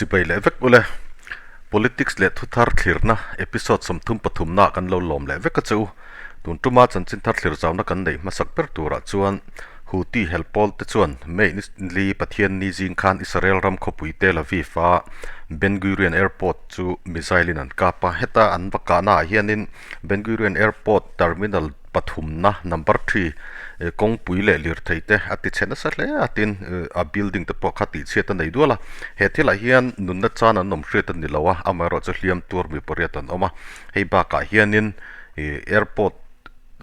Chibai leh vek ule. Politics leh thuthar thlirna episode 33 naah kan lo lawm leh vek a che u. Tun tuma chanchin thar thlir zauna kan neih hmasak ber turah chuan Houthi helpawl te chuan May ni li Pathian ni zing khan Israel ram khawpui Tel Aviv a Ben Gurion Airport chu missile in an kap a. Heta an va kahna ah hianin Ben Gurion Airport terminal pathumna number three kawngpui leh lirthei te a ti chhe nasa hle a tin a building te pawh kha tihchhiat a nei dual a. He thilah hian nunna chan an awm hriat a ni lo a, amaherawhchu hliam tur mi pariat an awm a. Hei bakah hianin ih airport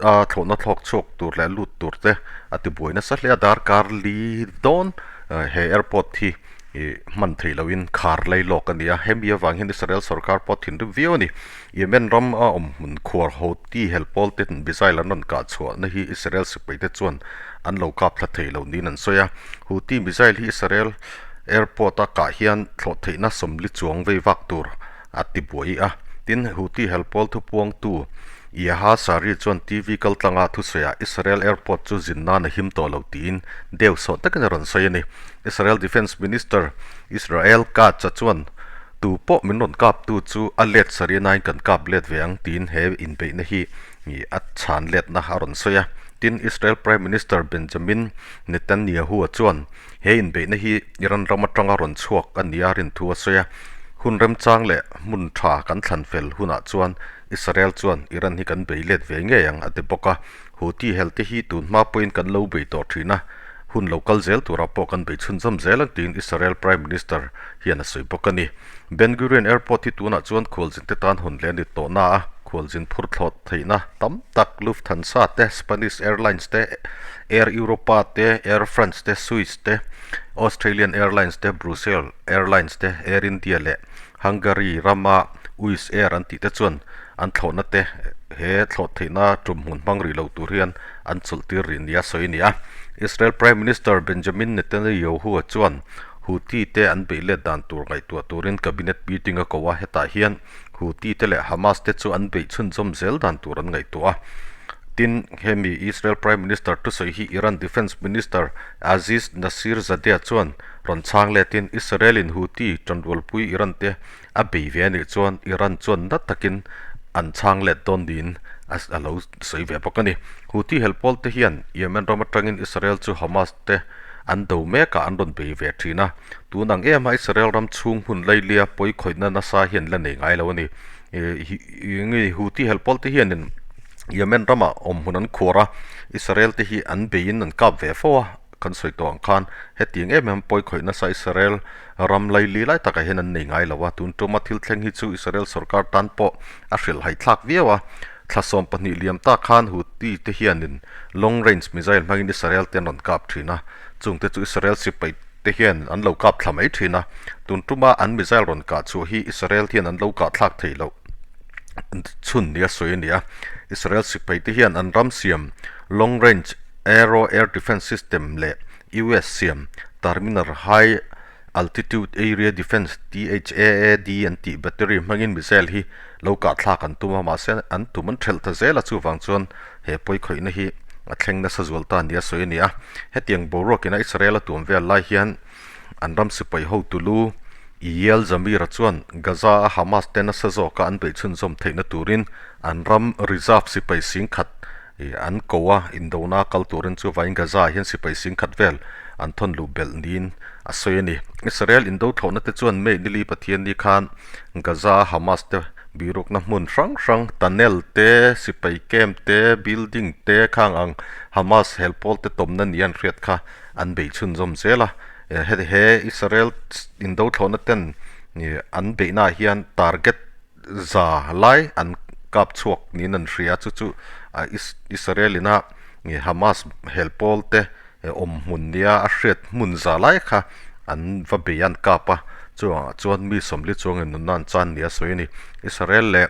a thlawhna thlawk chhuak tur leh lut tur te a ti buai nasa hle a darkar li dawn he airport hi ih hman theih lohin khar lai lawk a ni a hemi avang hian Israel sorkar pawh a thinrim viau a ni Yemen ram a awm hmun khuar Houthi helpawl te missile an rawn kah chhuah na hi Israel sipai te chuan an lo kap thla thei lo niin an sawi a Houthi missile hi Israel airport a kah hian thlawh theihna 40 chuang vei vak tur a ti buai a. Tin, Houthi helpawl thupuangtu Yahya Sari chuan TV kaltlanga thusawiah Israel airport chu zin nan a him tawh lo tiin deu sawh takin a rawn sawi a ni. Israel Defence Minister Israel Katz-a chuan tu pawh min rawn kaptu chu a let sarih nain kan kap let ve ang tiin he inbeihna hi a chhan letna a rawn sawi a. Tin, Israel Prime Minister Benjamin Netanyahu-a chuan He inbeihna hi Iran ram atanga rawn chhuak a nia rin thu a sawi a, hun remchang leh hmun tha kan thlan fel hunah chuan Israel chuan Iran hi kan bei let ve ngei ang a ti bawk a, Houthi helte hi tun hma pawhin kan lo bei tawh thin a, hun lo kal zel turah pawh kan bei chhunzawm zel ang tiin Israel Prime Minister hian a sawi bawk a ni. Ben Gurion Airport hi tunah chuan khualzinte tan hawn leh a ni tawh na a, khualzin phur thlawt theihna tam tak Lufthansa te, Spanish Airlines te, Air Europa te, Air France te, Swiss te, Australian Airlines te, Brussels Airlines te, Air India leh Hungary rama Wizz Air an tih te chuan an thlawhna te he thlawh theihna tum hmun hmang rih lo tur hian an chawlh tir rih nia sawi a ni a. Israel Prime Minister Benjamin Netanyahu chuan Houthi te an beih let dan tur ngaihtuah turin cabinet meeting a ko a, hetah hian Houthi te leh Hamas te chu an beih chhunzawm zel dan tur an ngaihtuah a. Tin, hemi Israel Prime Minister thusawi hi Iran Defence Minister Aziz Nasirzadeh chuan rawn chhang letin Israel in Houthi tanrualpui Iran te a bei ve a nih chuan Iran chuan na takin an chhang let dawn niin a lo sawi ve bawk a ni. Houthi helpawl te hian Yemen ram atangin Israel chu Hamas te an do mek ah an rawn bei ve thin a, tun ang em a Israel ram chhung hmun lailia pawi khawihna nasa hian la nei ngai lo a ni. Nge Houthi helpawl te hianin Yemen ramah awm hmun an khuar a, Israel te hi an beiin an kap ve fo a, kan sawi tawh ang khan hetiang em em pawi khawih nasa Israel ram laili lai takah hian an nei ngai lo a, tun tuma thil thleng hi chu Israel sorkar tan pawh a hrilhhai thlak viau a. Thla 12 liam tak khan Houthi te hianin long range missile hmangin Israel te an rawn kap thin a, chungte chu Israel sipai te hian an lo kap thla mai thin a, tun tuma an missile rawn kah chhuah hi Israel hian an lo kah thlak thei loh chhun nia sawi a ni a. Israel sipai te hian an ram siam long range Arrow air defence system leh US siam Terminal High Altitude Area Defence, THAAD, an tih battery hmangin missile hi lo kah thlak an tum a, mahse an tum an thelh ta zel a, chuvang chuan he pawi khawihna hi a thleng nasa zual ta nia sawi a ni a. Hetiang boruakin a Israel a tuam vel lai hian an ram sipai hotu lu Eyal Zamir-a chuan Gaza a Hamas te nasa zawka an beih chhunzawm theihna turin an ram reserve sipai singkhat an ko a, indona kal turin chuvangin Gaza ah hian sipai singkhat vel an thawn luh belh niin a sawi a ni. Israel indo thlawhna te chuan May nili Pathianni khan Gaza a Hamas te birukna hmun hrang hrang, tunnel te, sipai camp te, building te khang ang Hamas helpawl te tawmna ni an hriat kha an bei chhunzawm zel a. He Israel indo thlawhna ten an beihnaah hian target za lai an kap chhuak niin an hria chu chu Israel ina Hamas helpawl te awm hmun nia a hriat hmun za lai kha an va bei an kap a chuvangah chuan mi 40 chuangin nunna an chan nia sawi a ni. Israel leh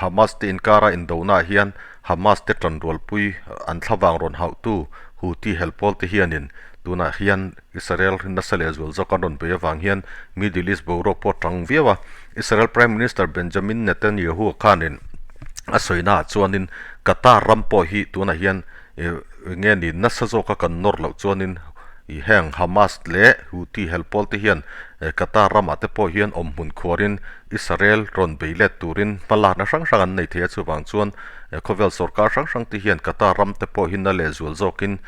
Hamas te inkara indona ah hian Hamas te tanrualpui an thlavang rawn hauhtu Houthi helpawl te hianin tunah hian Israel rin nasa leh zual zawk an rawn bei avang hian Middle East boruak pawh a tang viau a. Israel Prime Minister Benjamin Netanyahu khanin a sawina ah chuanin Qatar ram pawh hi tunah hian eng nge ni nasa zawka kan nawr loh chuanin. Ih heng Hamas leh Houthi hel pawl te hian Qatar ramah te pawh hian awmhmun khuarin Israel rawn bei let turin hmalakna hrang hrang an nei thei a, chuvang chuan khawvel sorkar hrang hrang te hian Qatar ram te pawh hi na leh zual zawkin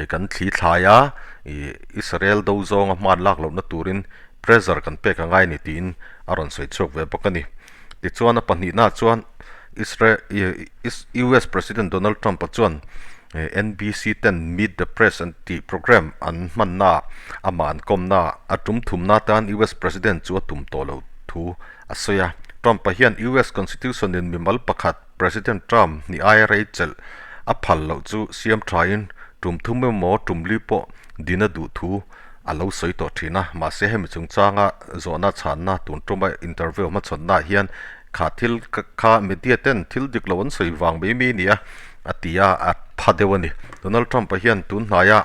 kan thli thlai a, ih Israel do zawnga hman lak lohna turin pressure kan pek a ngai a ni tiin a rawn sawi chhuak ve bawk a ni. Tichuan a pahnihnaah chuan Israel US President Donald Trump-a chuan NBC ten Meet the Press an tih program an hmannaah amah an kawmnaah a tum thumna atan US President chu a tum tawh lo thu a sawi a. Trump-a hian US Constitution-in mimal pakhat President Trump ni aia rei chelh a phal loh chu siam thain tum thum emaw tum li pawh din a duh thu a lo sawi tawh thin a, mahse hemi chungchanga zawhna chhanna tun tuma interview hmachhawnnaah hian kha thil kha media ten thil dik lo an sawi vang mai mai a ni a, a ti a, a pha deuh a ni. Donald Trump-a hian tun hnaia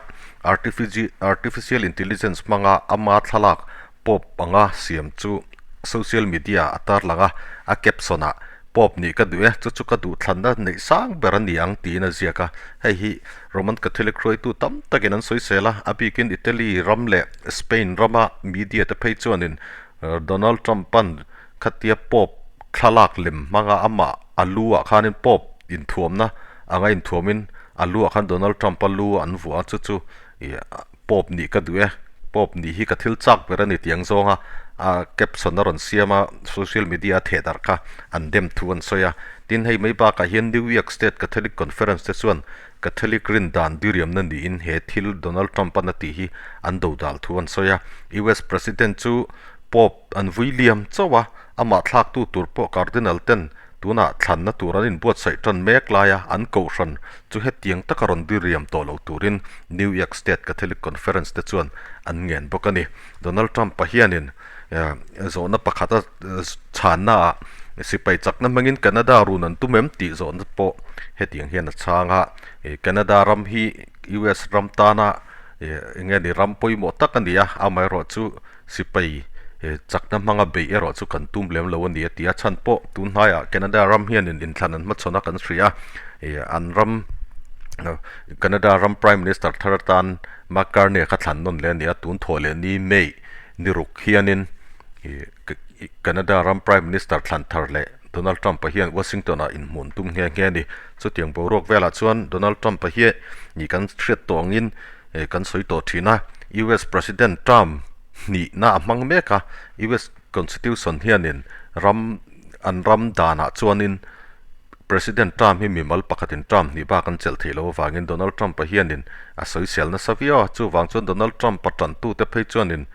artificial intelligence hmanga ama thlalak Pope anga siam chu social media a tarlang a, a caption ah Pope nih ka duh e, chu chu ka duhthlanna neih sang ber a ni ang tiin a ziak a. Hei hi Roman Catholic hruaitu tam takin an sawisel a, a bikin Italy ram leh Spain rama media te phei chuanin Donald Trump-a'n khatia Pope thlalak lem hmanga amah a lu ah khanin Pope inthuamna anga inthuamin a lu ah khan Donald Trump-a lu an vuah a, chu chu ih Pope nih ka duh e, Pope nih hi ka thil chak ber a ni tiang zawnga a caption a rawn siam a, social media a theh darh kha an dem thu an sawi a. Tin, hei mai bakah hian New York State Catholic Conference te chuan Catholic rin dan diriamna niin he thil Donald Trump-an a tih hi an dodal thu an sawi a. US President chu Pope an vui liam chauh a, amah thlaktu tur pawh Cardinal ten Tunah thlanna tur an inbuatsaih tan mek laia an kohhran chu hetiang taka rawn diriam tawh lo turin New York State Catholic Conference te chuan an ngen bawk a ni. Donald Trump-a hianin zawhna pakhat a chhannaah sipai chakna hmangin Canada run an tum em tih zawhna pawh hetiang hian a chhang a. Canada ram hi US ram tana eng nge ni ram pawimawh tak a ni a, amaherawhchu Sipai chakna hmanga beih erawh chu kan tum lem lo a ni a ti a, chhan pawh tun hnaiah Canada ram hianin inthlan an hmachhawn a kan hria a, an ram Canada ram Prime Minister thar atan Mark Carney kha thlan nawn leh a ni a, tun thawh leh ni May ni ruk hianin Canada ram Prime Minister thlan thar leh Donald Trump-a hian Washington-ah inhmuh an tum nghe nghe a ni. Chutiang boruak velah chuan Donald Trump-a hi kan hriat tawh angin kan sawi tawh thin a, US President term hnihna a hmang mek a, US Constitution hianin ram an ram danah chuanin President term hi mimal pakhatin term hnih bak an chelh theih loh avangin Donald Trump-a hianin a sawisel nasa viau a, chuvang chuan Donald Trump-a tantute phei chuanin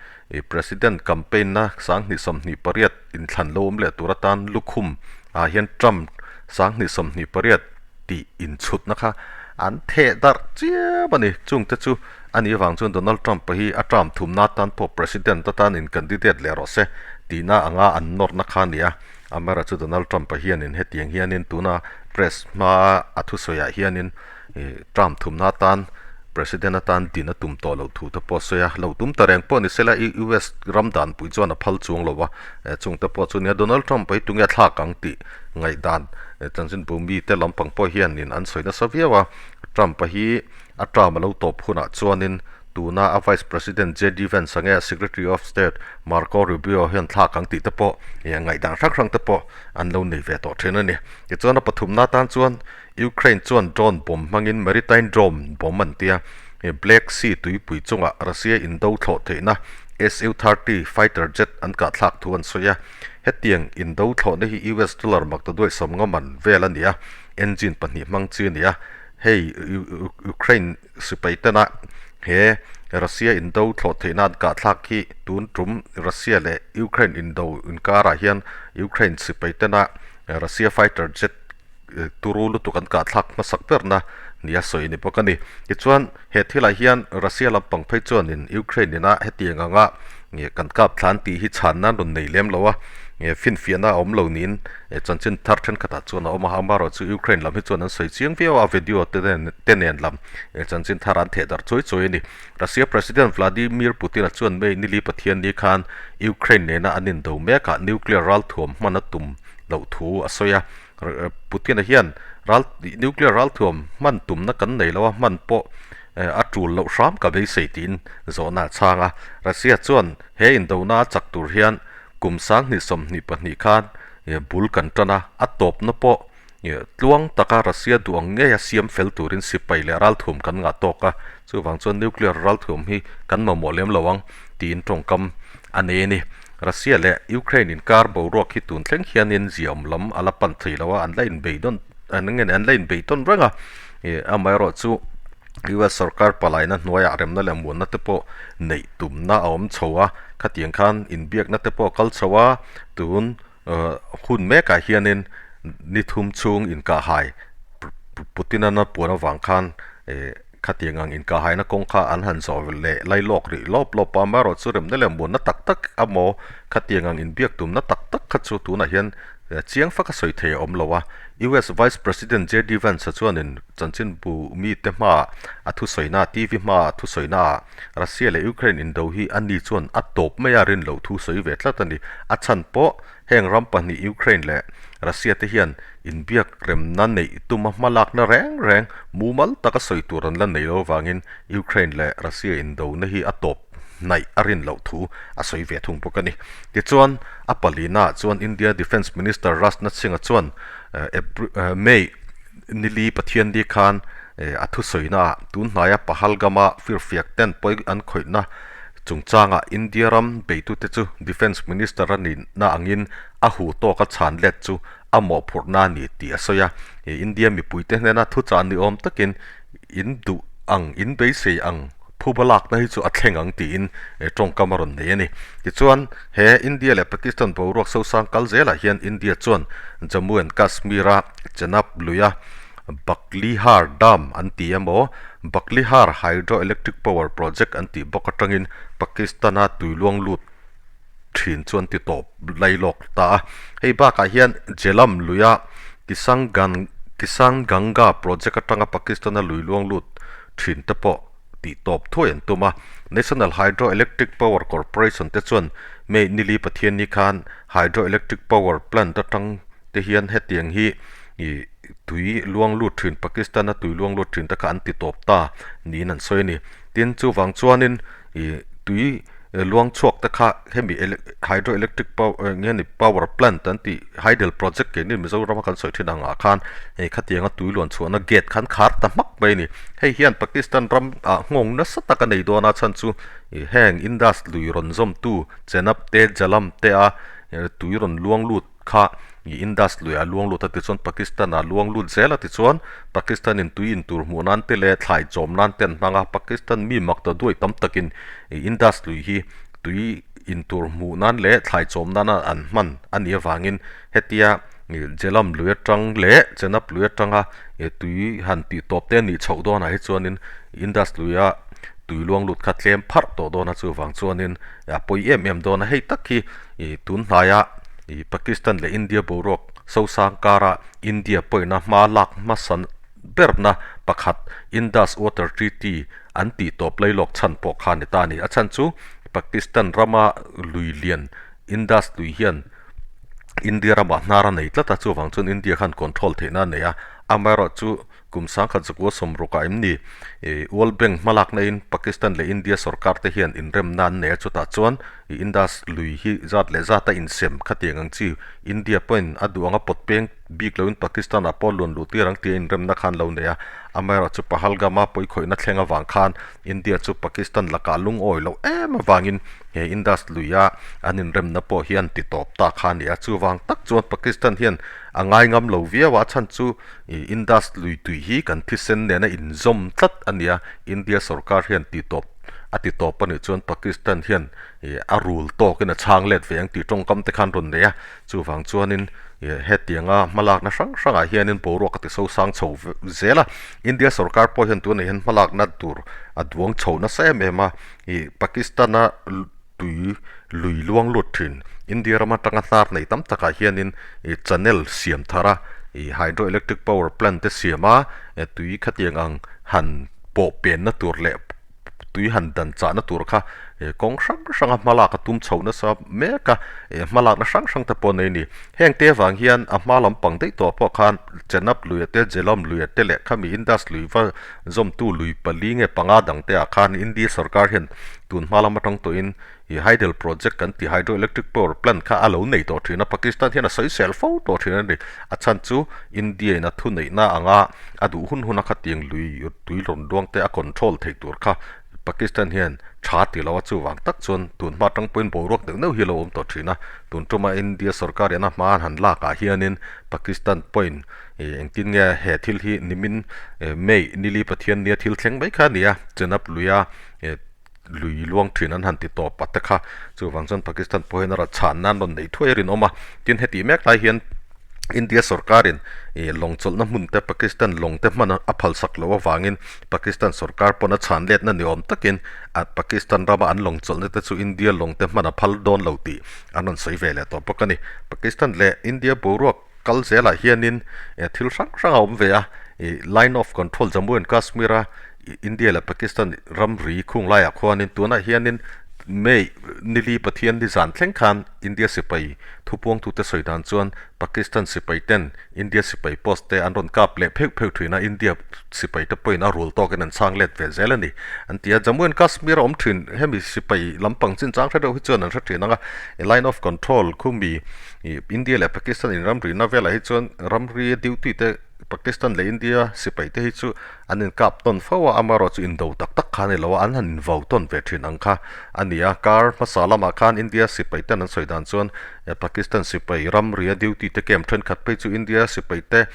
President campaign-na 2028 inthlan lo awm leh tur atan lukhum ah hian Trump 2028 tih inchhutna kha an theh darh chiam a ni. Chungte chu a nih avang chuan Donald Trump-a hi a term thumna atan pawh President atan in candidate leh rawh se tihna anga an nawrna kha a ni a. Amaherawhchu chu Donald Trump-a hianin hetiang hianin tuna press hmaa a thusawiah hianin term thumna atan President atan din a tum tawh loh thu te pawh a sawi a. Lo tum ta reng pawh ni sela US ram danpui chuan a phal chuang lo a, chungte pawh chu nia Donald Trump-a hi tunge a thlak ang tih ngaihdan chanchinbu mite lampang pawh hianin an sawi nasa viau a, Trump-a hi a term a lo tawp hunah chuanin tuna a Vice President JD Vance nge Secretary of State Marco Rubio hian thlak ang tih te pawh ngaihdan hrang hrang te pawh an lo nei ve tawh thin a ni. Tichuan a pathumna atan chuan Ukraine chuan drone bomb hmangin maritime drone bomb an tia, Black Sea tuipui chungah Russia indo thlawh theihna Su-30 fighter jet an kahthlak thu an sawi a. Hetiang indo thlawhna hi US dollar maktaduai sawmnga man vel a ni a, engine pahnih hmang chi a ni a. Hei Ukraine sipai tena he Russia indo thlawh theihna an kahthlak hi tun tum Russia leh Ukraine indo inkarah hian Ukraine sipai tena Russia fighter jet turu lutuk an kahthlak hmasak berna nia sawi a ni bawk a ni. Tichuan he thilah hian Russia lampang phei chuanin Ukraine ina hetiang anga kan kap thlan tih hi chhan nan rawn nei lem lo a, finfiahna a awm lo niin chanchin thar thenkhatah chuan a awm a, amaherawhchu Ukraine lam hi chuan an sawi chiang viau a, video te te nen lam chanchin thar an theh darh chuai chuai a ni. Russia President Vladimir Putin-a chuan May nili Pathianni khan Ukraine nena an indo mekah nuclear ralthuam hman a tum loh thu a sawi a, Putin-a hian ral nuclear ralthuam hman tumna kan nei lo a, hman pawh a tul loh hram ka beisei tiin zawhna a chhang a. Russia chuan he indona a chak tur hian kum 2022 khan bul kan tan a, a tawpna pawh tluang taka Russia duh ang ngeia siam fel turin sipai leh ralthuam kan ngah tawk a, chuvang chuan nuclear ralthuam hi kan mamawh lem lo ang tiin tawngkam a nei a ni. Russia leh Ukraine inkar boruak hi tun thleng hianin ziaawm lam a la pan thei lo a, an la inbei dawn an nge an la inbei tawn reng a, amaherawh chu US sorkar palaina hnuaiah remna leh muanna te pawh neih tumna a awm chho a, khatiang khan inbiakna te pawh a kal chho a, tun hun mekah hianin ni thum chhung inkahhai Putin-a na puan avang khan Khatiang ang inkahhaina kawng kha an han zawh leh lai lawk rih lawp lawp a, amaherawh chu remna leh muanna tak tak emaw khatiang ang inbiak tumna tak tak kha chu tunah hian chiang fak a sawi thei a awm lo a. US Vice President JD Vance-a chuanin chanchinbu mite hmaah a thusawi-na, TV hmaah a thusawi-naah Russia leh Ukraine indo hi a ni chuan a tawp mai a rin loh thu sawi ve tlat a ni. A chhan pawh Heng ram pahnih Ukraine leh Russia te hian inbiak remna neih tuma hmalakna reng reng mumal taka sawi tur an la nei lo avangin Ukraine leh Russia indona hi a tawp hnaih a rin loh thu a sawi ve thung bawk a ni. Tichuan, a palina ah chuan India Defence Minister Rajnath Singh-a chuan May nili Pathianni khan a thusawina ah tun hnaia Pahalgam-a firfiak ten pawi an khawihna Chungchangah India ram beitute chu Defence Minister a nihna angin a huh tawka chhan let chu a mawhphurhna a ni tih a sawi a. India mipuite hnena thuchah ni awm takin in duh ang, in beisei ang phuba lakna hi chu a thleng ang tiin tawngkam a rawn nei a ni. Tichuan, he India leh Pakistan boruak sosang kal zelah hian India chuan Jammu and Kashmir-a Chenab luia Baglihar Dam an ti emaw, Baglihar Hydroelectric Power Project an tih bawk atangin Pakistan-a tuiluang lut thin chu an ti tawp lai lawk ta a. Hei bakah hian Jhelum luia Kishanganga Project atanga Pakistan-a luiluang lut thin te pawh tih tawp thuai an tum a. National Hydroelectric Power Corporation te chuan May nili Pathianni khan Hydroelectric Power Plant atang te hian hetiang hi ih tui luang lut thin Pakistan a tui luang lut thin te kha an ti tawp ta niin an sawi a ni. Tin chuvang chuanin ih tui luang chhuak te kha hemi hydro electric power eng nge ni power plant an tih hydel project keini Mizoram a kan sawi thin ang ah khan hei khatianga tui luan chhuahna gate kha an khar ta hmak mai a ni. Hei hian Pakistan ram ah nghawng nasa tak a nei dawn a chhan chu ih heng Indus lui rawn zawmtu Chenab te Jhelum te a tui rawn luang lut Kha i Indus lui a luang lut a tichuan Pakistan a luang lut zel a tichuan Pakistan in tui in tur hmuh nan te leh thlai chawm nan te an hmang a, Pakistan mi mak ta duai tam takin i Indus lui hi tui in tur hmuh nan leh thlai chawm nana an hman a nih avangin hetia i Jhelum lui atang leh Chenab lui atanga i tui han tih tawp te a nih chhoh dawnah hi chuanin Indus luia tui luang lut kha tlem pharh tawh dawn a chuvang chuanin a pawi em em dawn a, hei tak hi i tun hnaia ih Pakistan leh India boruak sosang kara India pawina hma lak hmasa berna pakhat Indus Water Treaty an tih tawp lailawk chhan pawh kha a ni ta a ni. A chhan chu Pakistan rama lui lian Indus lui hian India ramah hnar a nei tlat a, chuvang chuan India khan control theihna a nei a, amaherawhchu Kum sangkhat zakua sawmrukah em ni? World Bank hmalakna in Pakistan leh India sorkar te hian inremna an nei a, chutah chuan Indus lui hi zat leh zat a insem khatiang ang chi India pawhin a duh anga pawt peng bik loin Pakistan ah pawh luan luh tir ang tia inremna khan lo nei a. Amaherawhchu Pahalgam a pawikhawihna thleng avang khan India chu Pakistan lakah lungawi loh em avangin he Indus luia an inremna pawh hi an ti tawp ta kha a ni a. Chuvang tak chuan Pakistan hian a ngai ngam lo viau a, a chhan chu Ih Indus lui tui hi kan thisen nena inzawm tlat a nia, India sorkar hian ti tawp a ti tawp a nih chuan Pakistan hian ih a rul tawkin a chhang let ve ang tih tawngkam te khan rawn nei a, chuvang chuanin ih hetianga hmalakna hrang hrangah hianin boruak a ti sosang chho zel a, India sorkar pawh hian tunah hian hmalakna tur a duang chho nasa em em a, ih Pakistan-a tui lui luang lut thin. India ram atanga hnar nei tam takah hianin ih channel siam thar a, ih hydro electric power plant te siam a, tui khatiang ang han pawh penna tur leh tui han dan chahna tur kha kawng hrang hranga hmalak a tum chho nasa mek a, hmalakna hrang hrang te pawh nei a ni. Heng te avang hian a hma lampang daih tawh pawh khan Chenab luia te, Jhelum luia te leh khami Indus lui va zawmtu lui pali nge panga dang te ah khan India sorkar hian tun hma lam atang tawhin ih hydel project kan tih hydro electric power plant kha a lo nei tawh thin a, Pakistan hian a sawisel fo tawh thin a ni. A chhan chu India in a thuneihna anga a duh hun hun a khatiang lui tui rawn luang te a control theih tur kha Pakistan hian tha ti lo a, chuvang tak chuan tun hma atang pawhin boruak neuh neuh hi a lo awm tawh thin a, tun tuma India sorkar hian a hma an han lak ah hianin Pakistan pawhin ih engtin nge he thil hi nimin May nili Pathian nia thil thleng mai kha a ni a, Chenab luia ih lui luang thin an han ti tawp a te kha chuvang chuan Pakistan pawh hian a rawn chhan nan rawn neih thuai a rinawm a, tin hetih mek lai hian India sorkarin ih lawng chawlhna hmun te Pakistan lawng te hman a phalsak loh avangin Pakistan sorkar pawn a chhan letna ni awm takin a Pakistan rama an lawng chawlhna te chu India lawng te hman a phal dawn lo tih an rawn sawi ve leh tawh bawk a ni. Pakistan leh India boruak kal zelah hianin thil hrang hrang a awm ve a, ih Line of Control Jammu and Kashmir a India leh Pakistan ramri khung laiah khuanin tunah hianin May nili Pathian ni zan thleng khan India sipai thupuangtute sawi dan chuan Pakistan sipai ten India sipai post te an rawn kap leh pheuh pheuh thin a, India sipai te pawhin a rul tawkin an chhang let ve zel a ni an ti a. Jammu and Kashmir a awm thin hemi sipai lampang chinchang hre deuh hi chuan an hre thin ang a, Line of Control khumi India leh Pakistan inramrina velah hi chuan ramri duty te Pakistan leh India sipai te hi chu an inkap tawn fo a, amaherawh chu indo tak tak kha a ni lo a, an han invau tawn ve thin ang kha a ni a. Kar hmasa lamah khan India sipai ten an sawi dan chuan Pakistan sipai ramria duty te camp thenkhat phei chu India sipai te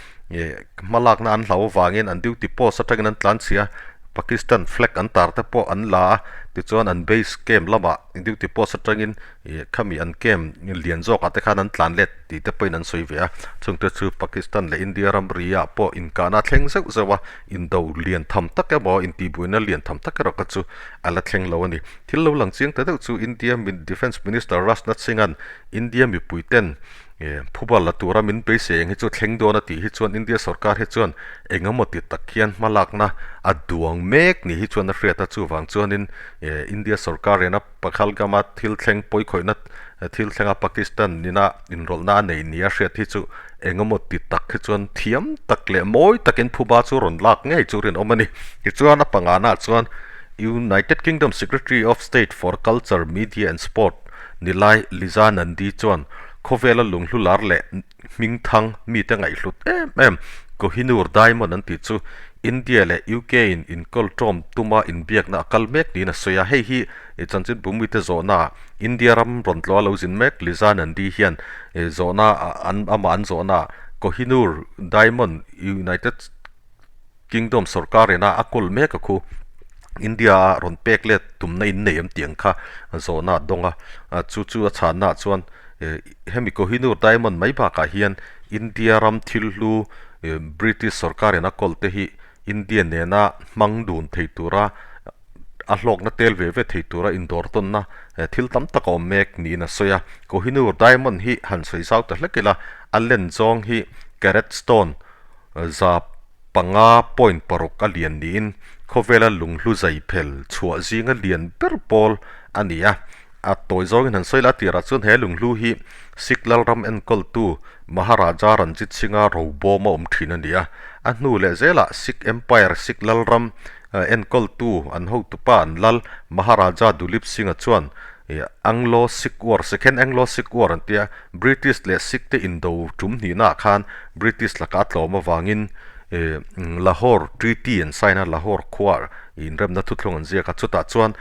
hmalakna an hlau avangin an duty post atangin an tlanchhia, Pakistan flag an tar te pawh an la a, tichuan an base camp lamah duty post atangin Ih khami an camp lian zawkah te khan an tlan let tih te pawhin an sawi ve a, chungte chu Pakistan leh India ramri ah pawh inkahna a thleng zeuh zeuh a, indo lian tham tak emaw intihbuaina lian tham tak erawh kha chu a la thleng lo a ni. Thil lo lang chiang ta deuh chu India Defence Minister Rajnath Singh-a'n India mipui ten phuba la tura min beisei ang hi chu thleng dawn a tih hi chuan India sorkar hi chuan engemaw ti tak hian hmalakna a duang mek ni hi chuan a hriat a, chuvang chuanin India sorkar ena Pakhalgama thil thleng pawikhawihna thil thlenga Pakistan nina inrawlhna a nei nia hriat hi chu engemaw ti tak hi chuan thiam tak leh mawi takin phuba chu rawn lak ngei chu rinawm a ni. Tichuan a pangana chuan United Kingdom Secretary of State for Culture, Media and Sport nilai Liza Nandi chuan khawvela lunghlu lar leh Hmingthang mite ngaihhlut em em Kohinoor Diamond an tih chu India leh UK in inkawl tawm tuma inbiakna a kal mek niin a sawi a. Hei hi chanchin bumite zawhnaah India ram rawn tlawh a lo zin mek Liza Nandi hian zawhna amah an zawhnaah Kohinoor Diamond United Kingdom sorkar ina a kawl mek a khu India a rawn pek let tumna in nei em tih ang kha zawhna a dawng a, chu chu a chhanna ah chuan hemi Kohinoor Diamond mai bakah hian India ram thil hlu British sorkar ina kawl te hi India nena hmang dun thei tura a hlawkna tel ve ve thei tura indawr tawnna thil tam tak a awm mek niin a sawi a. Kohinoor Diamond hi han sawi zau ta hlek ila a len zawng hi Carat Stone 5.6 a lian niin khawvela lunghlu zai phel chhuah zinga lian ber pawl a ni a. A tawi zawngin han sawi la a tirah chuan he lunghlu hi Sikh lalram enkawltu Maharaja Ranjit Singh-a robawm a awm thin a ni a. A hnu leh zelah Sikh Empire Sikh lalram enkawltu an hotupa an lal Maharaja Duleep Singh-a chuan Anglo-Sikh War, Second Anglo-Sikh War an tia, British leh Sikh te indo tum hnihnaah khan British laka a tlawm avangin Lahore Treaty an sign a, Lahore khua inremna thuthlung an ziak a, chutah chuan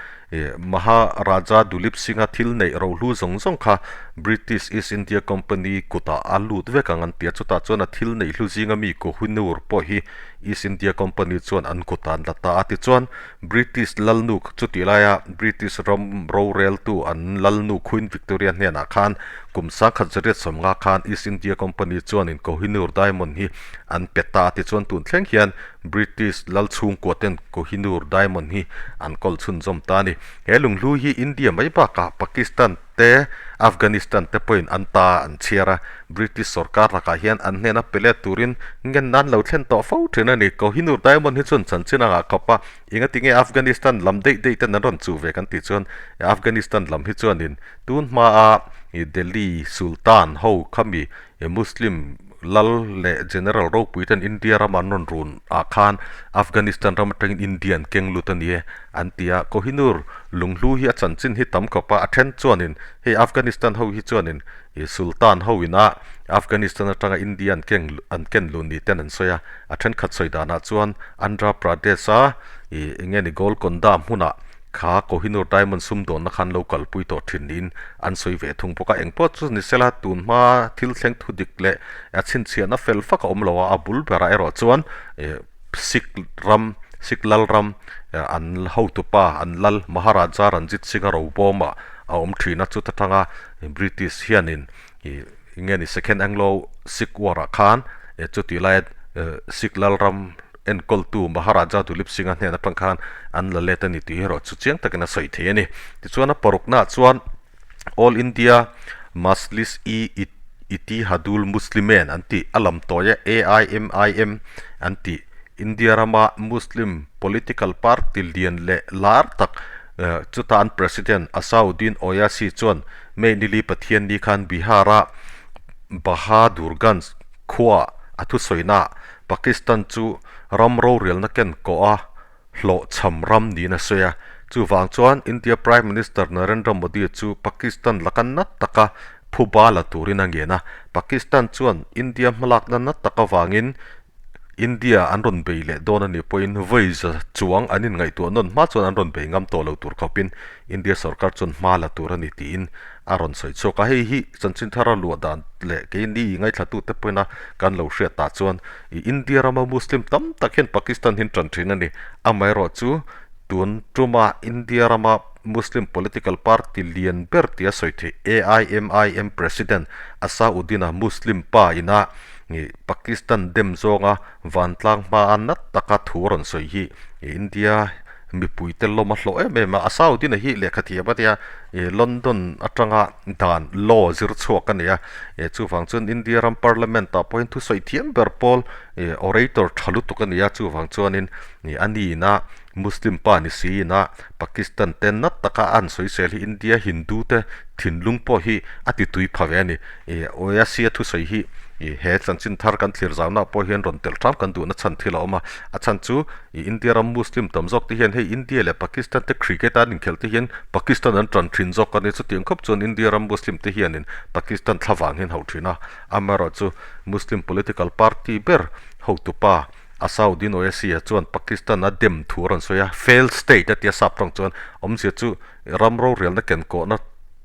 Maharaja Duleep Singh-a thil neih rohlu zawng zawng kha British East India Company kutah a lut vek ang an ti a, chutah chuan a thil neih hlu zinga mi Kohinoor pawh hi East India Company chuan an kutah an la ta a, tichuan British lalnu chutih laia British ram roreltu an lalnu Queen Victoria hnenah khan kum 1950 khan East India Company chuanin Kohinoor Diamond hi an pe ta a tichuan tun thleng hian British lal chhungkua ten Kohinoor Diamond hi an kawl chhunzawm ta a ni. He lunghlu hi India mai bakah Pakistan te, Afghanistan te pawhin an ta an chhiar a, British sorkar lakah hian an hnena pe let turin ngen nan lo thlen tawh fo thin a ni. Kohinoor Diamond hi chuan chanchin a ngah khawp a, engatinge Afghanistan lam daih daih ten an rawn chuh ve kan tih chuan Afghanistan lam hi chuanin tun hmaa Delhi Sultan ho khami Muslim lal leh General ropui ten India rama an rawn run ah khan Afghanistan ram atangin India an keng lut a ni e an ti a. Kohinoor lunghlu hi a chanchin hi tam khawp a, a then chuanin hei Afghanistan ho hi chuanin Sultan ho ina Afghanistan atanga India an keng an ken luh ni ten an sawi a, a thenkhat sawi danah chuan Andhra Pradesh a ih eng nge ni Golconda hmunah Kha Kohinoor Diamond sumdawnna khan lo kalpui tawh thin niin an sawi ve thung bawk a, engpawh chu ni sela tun hma thil thleng thu dik leh a chhinchhiahna fel fak a awm lo a, a bul berah erawh chuan Sikh ram, Sikh lal ram an hotupa an lal Maharaja Ranjit Singh-a robawmah a awm thin a, chuta tanga British hianin ih nge ni Second Anglo Sikh War ah khan chutih laia Sikh lal ram enkawltu Maharaja Duleep Singh-a hnen atang khan an la let a ni tih erawh chu chiang takin a sawi thei a ni. Tichuan a paruknaah chuan All India Majlis-e Ittihadul Muslimeen an tih a lam tawi a AIMIM an tih India rama Muslim political party lian leh lar tak chuta an President Asauddin Owaisi chuan May nili Pathianni khan Bihar-a Bahadurganj Khua a thusawina Pakistan chu ram rorelna ken kawh a hlawhchham ram niin a sawi a. Chuvang chuan India Prime Minister Narendra Modi chu Pakistan laka na taka phuba la turin a ngen a. Pakistan chuan India hmalakna na tak avangin India an rawn bei leh dawn a nih pawhin vawi za chuang an inngaihtuah nawn hma chuan an rawn bei ngam tawh lo tur khawpin India sorkar chuan hma la tur a ni tiin a rawn sawi chhuak a. Hei hi chanchin thar a luah dan leh keini ngaithlatute pawhin a kan lo hriat tah chuan i India rama Muslim tam tak hian Pakistan hi an tan thin a ni. Amaherawhchu tun tuma India rama Muslim political party lian ber tia sawi theih AIMIM President Asauddin-a Muslim pa ina Ih Pakistan dem zawnga vantlang hmaa nat taka thu a rawn sawi hi India mipuite lawm a hlawh em em a, a Saudi na hi lehkha thiam a nia ih London atanga dan law zir chhuak a ni a, ih chuvang chuan India ram parliament ah pawhin thusawi thiam ber pawl ih orator tha lutuk a ni a, chuvang chuanin ih a ni ina Muslim pa ni si ina Pakistan te nat taka an sawisel hi India Hindu te thinlung pawh hi a ti tui pha ve a ni. Ih Oasia thusawi hi ih he chanchin thar kan thlir zauhna pawh hian rawn telh hram kan duhna chhan thil a awm a. A chhan chu ih India ram Muslim tam zawk te hian hei India leh Pakistan te cricket an inkhelh te hian Pakistan an tan thin zawk a ni. Chutiang khawp chuan India ram Muslim te hianin Pakistan thlavang hian hauh thin a. Amaherawhchu Muslim political party ber hotupa Asauddin Oasia chuan Pakistan a dem thu a rawn sawi a, failed state a tia sap tawng chuan awmzia chu ram rorelna kenkawhna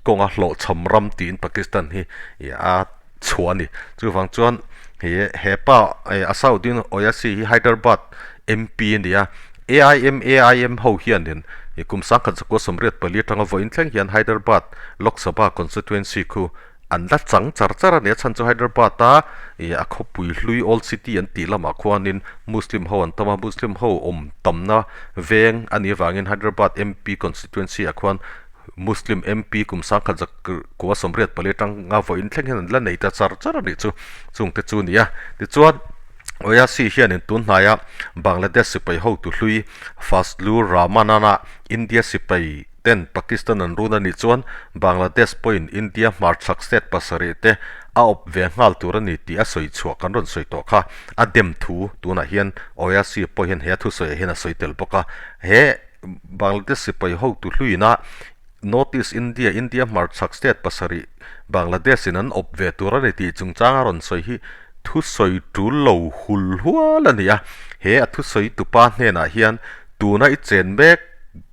kawnga hlawhchham ram tiin Pakistan hi a chhuah a ni. Chuvang chuan he he pa Asauddin Oaisi hi Hyderabad MP a ni a, AIMAIM ho hianin kum 1984 atanga vawiin thleng hian Hyderabad Lok Sabha constituency khu An la chang char char a ni a chhan chu Hyderabad a ih a khawpui hlui old city an tih lamah khuanin Muslim ho an tam a, Muslim ho awm tamna veng a nih avangin Hyderabad MP constituency ah khuan Muslim MP kum 1984 atanga vawiin thleng hian an la nei ta char char a nih chu chungte chu a ni a. Tichuan Owaisi hianin tun hnaia Bangladesh sipai hotu hlui Fazlur Rahman-a India sipai ten Pakistan an run a nih chuan Bangladesh pawhin India hmarchhak state pasarih te a awp ve nghal tur a ni tih a sawi chhuah kan rawn sawi tawh kha. A dem thu tunah hian Owaisi pawh hian he a thusawiah hian a sawi tel bawk a. He Bangladesh sipai hotu hluina North East India, India hmarchhak state pasarih Bangladesh in an awp ve tur a ni tih chungchang a rawn sawi hi thusawi tul lo hul hual a ni a. He a thusawi tupa hnenah hian tuna i chen mek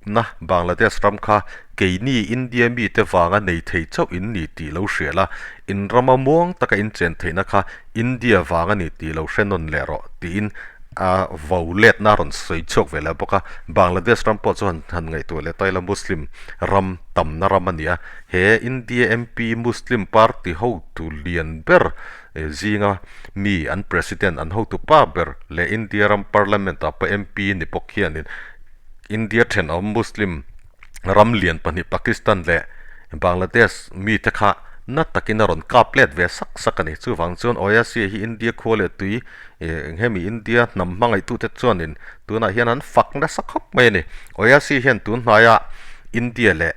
na Bangladesh ram kha keini India mite vanga nei thei chauh in ni tih lo hria la, in rama muang taka in chen theihna kha India vang a ni tih lo hre nawn leh rawh tiin a vo letna a rawn sawi chhuak ve leh bawk a. Bangladesh ram pawh chu han han ngaihtuah leh ta ila Muslim ram tamna ram a ni a, he India MP Muslim party hotu lian ber zinga mi an president an hotu pa ber leh India ram parliament ah pawh MP ni bawk hianin India thenawm Muslim ram lian pahnih Pakistan leh Bangladesh mite kha na takin a rawn kap let ve sak sak a ni. Chuvang chuan Oasia hi India khua leh tui eng hemi India hnam hmangaihtute chuanin tunah hian an fak nasa khawp mai a ni. Oasia hian tun hnaia India leh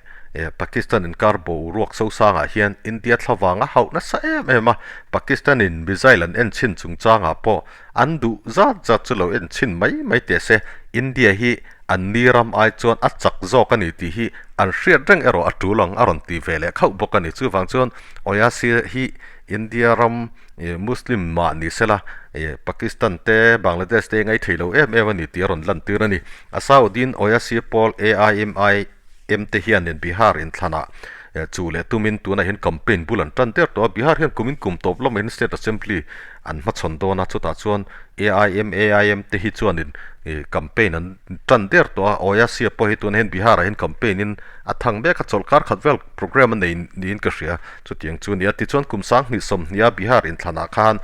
Pakistan inkar boruak sosangah hian India thlavang a hauh nasa em em a, Pakistan-in missile an en chhin chungchangah pawh an duh zat zat chu lo en chhin mai mai teh se, India hi an ni ram ai chuan a chak zawk a ni tih hi an hriat reng erawh a tul ang a rawn ti ve leh khauh bawk a ni. Chuvang chuan Oasia hi India ram Muslim mah ni sela Pakistan te Bangladesh te ngaithei lo em em a ni tih a rawn lantir a ni. Asauddin Oasia pawl AIMI M te hianin Bihar inthlanah chu leh tumin tunah hian campaign bul an tan der tawh a, Bihar hian kumin kum tawp lamah hian State Assembly an hmachhawn dawn a, chutah chuan AIM AIM te hi chuanin campaign an tan der tawh a, Oasia pawh hi tunah hian Bihar ah hian campaign in a thang mek a, chawlhkar khat vel programme a nei niin ka hria, chutiang chu a ni a, tichuan kum sanghnih sawmhnih a Bihar inthlanah khan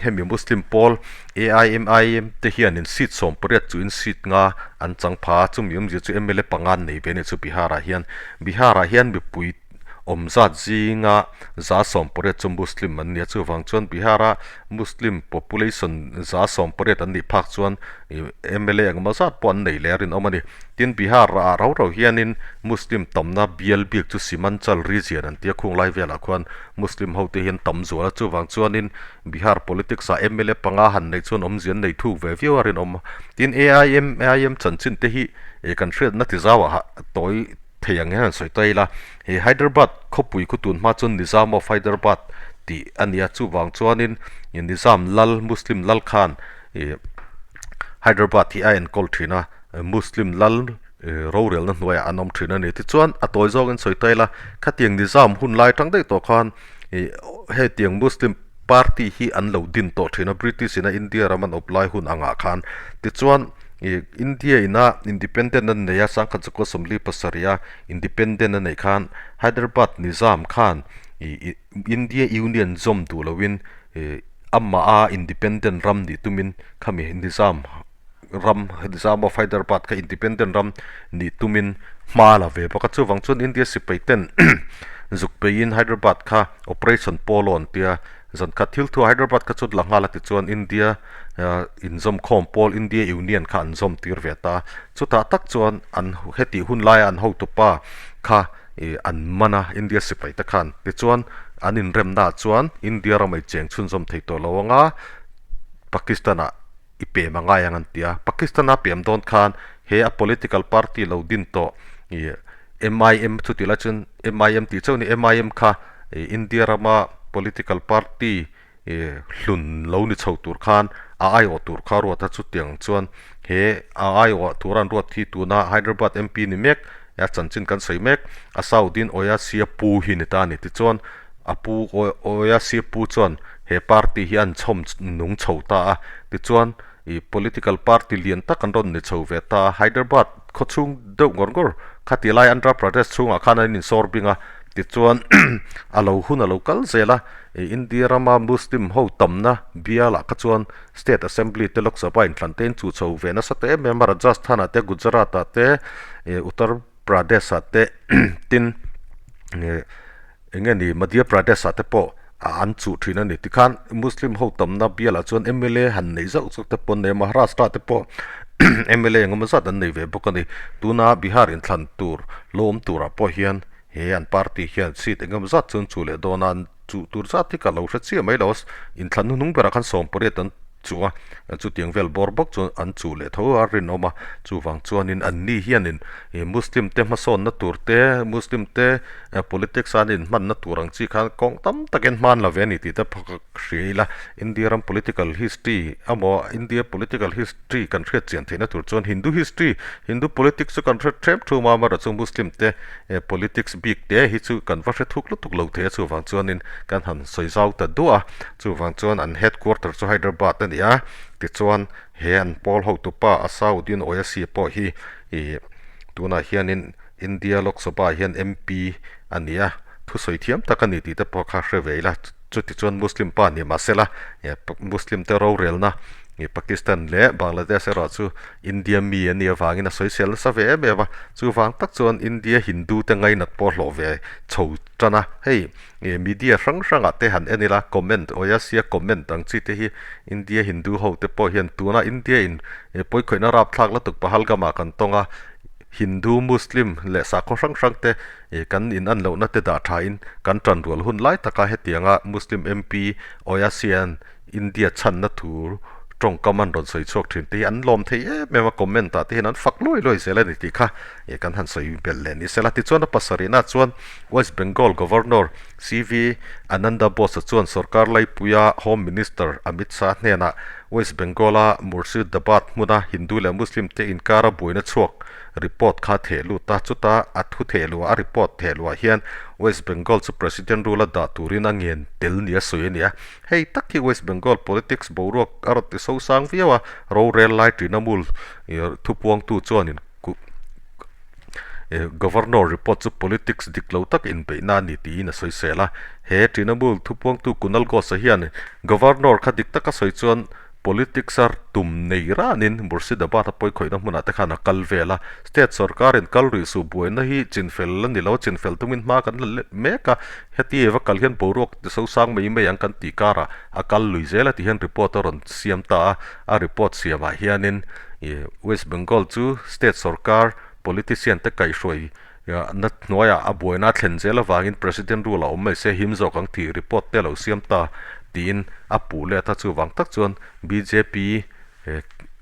Hemi Muslim pawl AIMIM te hianin seat 18 chuhin seat nga an chang pha a, chumi awmzia chu mla panga an nei ve a nih chu Bihar-ah hian. Bihar-ah hian mipui awm zat zinga 80% chu Muslim an ni a, chuvang chuan Bihar-a Muslim population 80% an nih phak chuan mla engemaw zat pawh an nei leh a rinawm a ni. Tin, Bihar-ah rau rau hianin Muslim tamna bial bik chu Simanchal region an tia khung lai velah khuan Muslim hote hian tam zual a, chuvang chuanin Bihar politics ah mla panga han neih chuan awmzia an nei thuk ve viau a rinawm. Tin, AIMIM chanchin te hi kan hriatna ti zau ah tawi thei ang hian han sawi ta ila, he Hyderabad khawpui khu tun hma chuan Nizam of Hyderabad tih a ni a, chuvang chuanin Nizam lal, Muslim lal khan Hyderabad hi a enkawl thin a, Muslim lal rorelna hnuaiah an awm thin a ni. Tichuan, a tawi zawngin sawi ta ila, khatiang Nizam hun lai tang daih tawh khan ih hetiang Muslim party hi an lo din tawh thin a, British ina India ram an awp lai hun angah khan. Tichuan, ih India ina independent an nei a, sangkhat zakua 47 a independent a neih khan Hyderabad Nizam khan ih India Union zawm duh loin ih amah a independent ram nih tumin khami Nizam ram Nizam of Hyderabad kha independent ram nih tumin hma la ve bawk a, chuvang chuan India sipai ten zuk peiin Hyderabad kha Operation Polo an tia, zan khat thil thu ah Hyderabad kha chu la nghal a tichuan India inzawm khawm pawl India Union kha an zawm tir ve ta, chutah tak chuan an hetih hun laia an hotupa kha ih an man a India sipai te khan tichuan an inremna ah chuan India ram a i cheng chhunzawm thei tawh lo anga Pakistan ah i pem a ngai ang an ti a, Pakistan a pem dawn khan he a political party lo din tawh ih MIM chu tih lai chuan MIM tih chauh a ni, MIM kha ih India rama political party ih hlun lo ni chho tur khan a aiawh tur kha a ruat a, chutiang chuan he a aiawh tura an ruat hi tuna Hyderabad MP ni mek a chanchin kan sawi mek Asauddin Owaisi pu hi ni ta a ni tichuan a pu Owaisi pu chuan he party hi an chhawm nung chho ta a, tichuan ih political party lian tak an rawn ni chho ve ta a, Hyderabad khaw chhung deuh ngawr ngawr khati lai Andhra Pradesh chhungah khan an insawr bing a, tichuan a lo hun a lo kal zel a, ih India rama Muslim ho tamna bialah kha chuan State Assembly te Lok Sabha inthlan te in chu chho ve nasa ta em em a, Rajasthan ah te Gujarat ah te ih Uttar Pradesh ah te tin ih Eng nge ni, Madhya Pradesh ah te pawh an chuh thin a ni. Tikhan Muslim ho tamna bialah chuan mla han neih zauh zauh te pawh an nei a, Maharashtra te pawh mla engemaw zat an nei ve bawk a ni. Tuna Bihar inthlan tur lo awm turah pawh hian he an party hian seat engemaw zat chu an chuh leh dawn a, an chuh tur zat hi ka lo hre chiah mai lo a, inthlan hnuhnung berah khan 18 an chuh a, chutiang vel bawr bawk chu an chuh leh tho a rinawm a, chuvang chuanin anni hianin Muslim te hmasawnna tur te, Muslim te Politics a an inhmanna tur ang chi khan kawng tam takin hman lo ve a ni tih te phawk hria ila, India ram political history emaw India political history kan hriat chian theihna tur chuan Hindu history, Hindu politics chu kan hre ṭhem ṭhum a, amaherawhchu Muslim te politics bik te hi chu kan va hre thuk lutuk lo thei a, chuvang chuanin kan han sawi zau ta duah a, chuvang chuan an headquarter chu Hyderabad a ni a, tichuan he an pawl hotupa Asauddin Owaisi pawh hi ih tunah hianin India Lok Sabha ah hian MP a ni a, thusawi thiam tak a ni tih te pawh kha hre ve ila, chuti chuan Muslim pa ni mahsela Muslim te rorelna Pakistan leh Bangladesh erawh chu India mi a nih avangin a sawisel nasa ve em em a, chuvang tak chuan India Hindu te ngainat pawh hlawh ve chho tan a. Hei media hrang hrangah te han en ila comment Oasia comment ang chi te hi India Hindu ho te pawh hian tuna India in pawikhawihna rapthlak lutuk Pahalgam ah kan tawng a, Hindu, Muslim leh sakhaw hrang hrang te kan in an lohna te dah tha in kan tanrual hun lai taka hetianga Muslim MP Oasia-an India chhanna tur tawngkam an rawn sawi chhuak thin te hi an lawm thei em em a, comment ah te hian an fak luai luai zel a ni tih kha ih kan han sawi belh leh ni sela. Tichuan a pasarihna chuan West Bengal Governor CV Ananda Bose chuan sorkar laipuia Home Minister Amit Shah hnenah West Bengal-a Murshidabad hmuna Hindu leh Muslim te inkara buaina chhuak report kha theh lut a, chuta a thu theh luah a report theh luah hian West Bengal chu President rule a dah turin a ngen tel nia sawi a ni a. Hei tak hi West Bengal politics boruak a rawn ti sosang viau a, rorel lai Trinamool thupuangtu chuanin Governor report chu politics dik lo tak inbeihna a ni tiin a sawisel a. He Trinamool thupuangtu Kunal Ghosh-a hian Governor kha dik taka sawi chuan Politics a tum nei ranin Murshidabad a pawikhawihna hmunah te khan a kal vel a, state sorkarin kal rih suh buaina hi chinfel a ni lo, chinfel tumin hma kan la let mek a, heti va kal hian boruak ti sosang mai mai ang kan tih karah a kal lui zel a ti hian report a rawn siam ta a, a report siamah hianin West Bengal chu state sorkar politician te kaihhruai na hnuaiah a buaina a thlen zel avangin President rule a awm mai se him zawk ang tih report te a lo siam ta tiin a puh let a, chuvang tak chuan bjp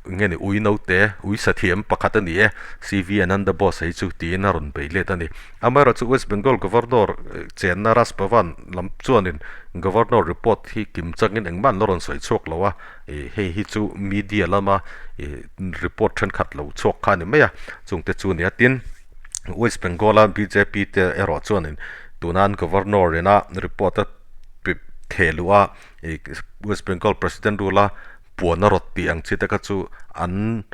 nge ni ui naute ui sathiam pakhat a ni e CV Ananda Bose hi chu tiin a rawn bei let a ni. Amaherawhchu West Bengal Governor chenna Raj Bhavan lam chuanin Governor report hi kim changin engmah an la rawn sawi chhuak lo a, hei hi chu media lama report thenkhat lo chhuak kha a ni mai a, chungte chu a ni a tin. West Bengal-a bjp te erawh chuanin tuna an Governor ina report a theh luh a ih West Bengal President rule a puan a rawt tih ang chi te kha chu an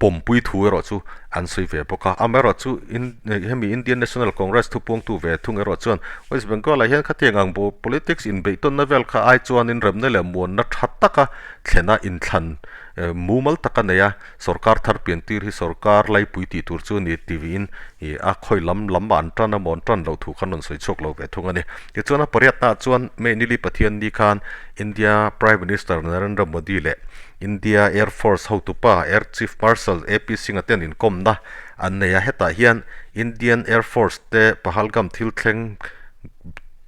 pawmpui thu erawh chu an sawi ve bawk a. Amaherawhchu hemi Indian National Congress thupuangtu ve thung erawh chuan West Bengal-ah hian khatiang ang politics inbeihtawnna vel kha ai chuanin remna leh muanna tha taka thlena inthlan mumal tak a nei a. Sorkar thar pian tir hi sorkar laipui tih tur chu a ni tiin ih a khawi lam lam ah an tan a maw an tan loh thu khan rawn sawi chhuak lo ve thung a ni. Tichuan a pariatna ah chuan May nili Pathian ni khan India Prime Minister Narendra Modi leh India Air Force hotupa Air Chief Marshal AP Singh-a ten inkawmna an nei a, hetah hian Indian Air Force te Pahalgam thil thleng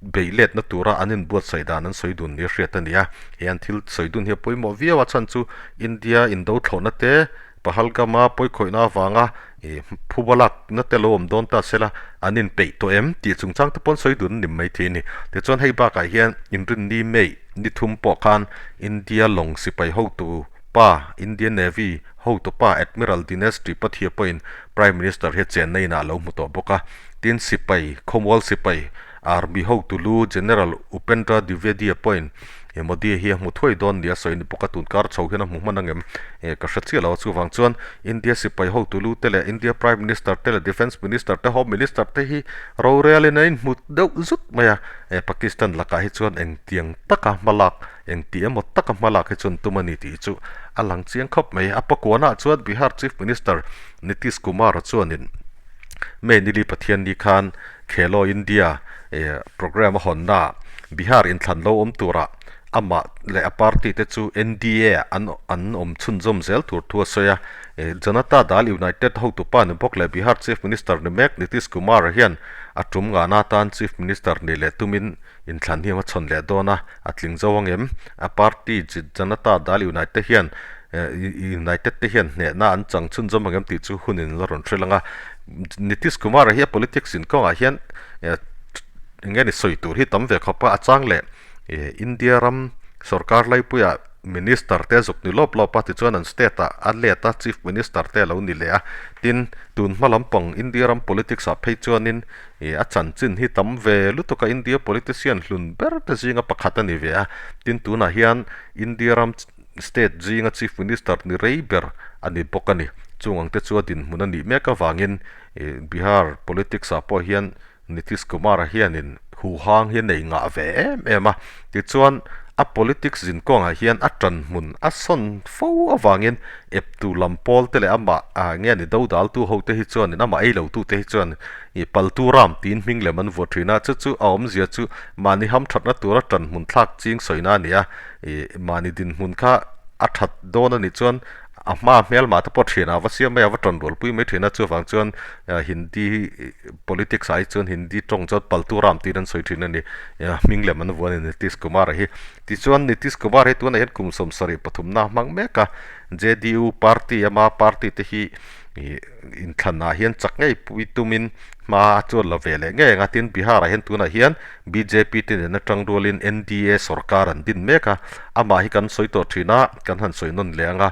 beih letna tura an inbuatsaih dan an sawi dun nia hriat a ni a, he an thil sawi dun hi a pawimawh viau a chhan chu India indo thlawhna te Pahalgam-a pawikhawihna avanga ih phuba lakna te lo awm dawn ta sela an inpeih tawh em tih chungchang te pawh an sawi dun a ni mai thei a ni. Tichuan hei bakah hian inrinni May ni thum pawh khan India lawng sipai hotu pa Indian Navy hotu pa Admiral Dinesh Tripathi pawhin Prime Minister hi chenna inah a lo hmu tawh bawk a, tin sipai khawmual sipai Army hotu lu General Upendra Dwivedi pawhin Modi hi a hmu thuai dawn nia sawi a ni bawk a, tun kar chho hian a hmu hman ang em? Ka hre chiah lo a, chuvang chuan India sipai hotu lu te leh India Prime Minister te leh Defence Minister te Home Minister te hi rorelin an inhmu deuh zut mai a, Pakistan lakah hi chuan engtiang taka hmalak engti emaw taka hmalak hi chuan tum a ni tih chu a lang chiang khawp mai. A pakuanah chuan Bihar Chief Minister Nitish Kumar chuanin May nili Pathianni khan Khelo India programme a hawnna Bihar inthlan lo awm turah amah leh a party te chu NDA an an awm chhunzawm zel tur thu a sawi a. Janata Dal United hotupa ni bawk leh Bihar Chief Minister ni mek Nitish Kumar hian a tum ngahna atan Chief Minister ni leh tumin inthlan hi a hmachhawn leh dawn a, a tling zo ang em? A party Janata Dal United hian United te hian hnehna an chang chhunzawm ang em tih chu hunin la rawn hrilh ang a. Nitish Kumar-a hi a politics in kawngah hian eng nge ni sawi tur hi tam ve khawp a, a chang leh India ram sorkar laipuiah minister te zuk ni lawp lawp a, tichuan an state ah a let a, chief minister te a lo ni leh a, tin tun hma lampang India ram politics ah phei chuanin a chanchin hi tam ve lutuk a, India politician hlun ber te zinga pakhat a ni ve a, tin tunah hian India ram State zinga Chief Minister ni rei ber a ni bawk a ni. Chung ang te chu a dinhmun a nih mek avangin Bihar politics ah pawh hian Nitish Kumar-a hianin huhang hi a nei ngah ve em em a. Tichuan A politics zinkawngah hian a ṭanhmun a sawn fo avangin eptu lam pawl te leh amah nge ni dodaltu hote hi chuanin amah ei lotute hi chuan ih paltu ram tiin hming lem an vuah ṭhin a, chu chu a awmzia chu mahni hamṭhatna tura ṭanhmun thlak ching sawina a ni a, ih mahni dinhmun kha a ṭhat dawn a nih chuan a hma hmelmah te pawh ṭhianah a va siam mai a, a va ṭan rualpui mai ṭhin a, chuvang chuan Hindi politics ah hi chuan Hindi tawng chuan paltu ram tiin an sawi ṭhin a ni, hming lem an vuah a ni Nitish Kumar a hi. Tichuan Nitish Kumar hi tunah hian kum 73 na hmang mek a, JDU party ama party te hi inthlanah hian chak ngei pui tumin hma a chuan la ve leh ngei ang a, tin Bihar ah hian tunah hian bjp te nena tang rualin NDA sorkar an din mek a, amah hi kan sawi tawh thin a, kan han sawi nawn leh ang a,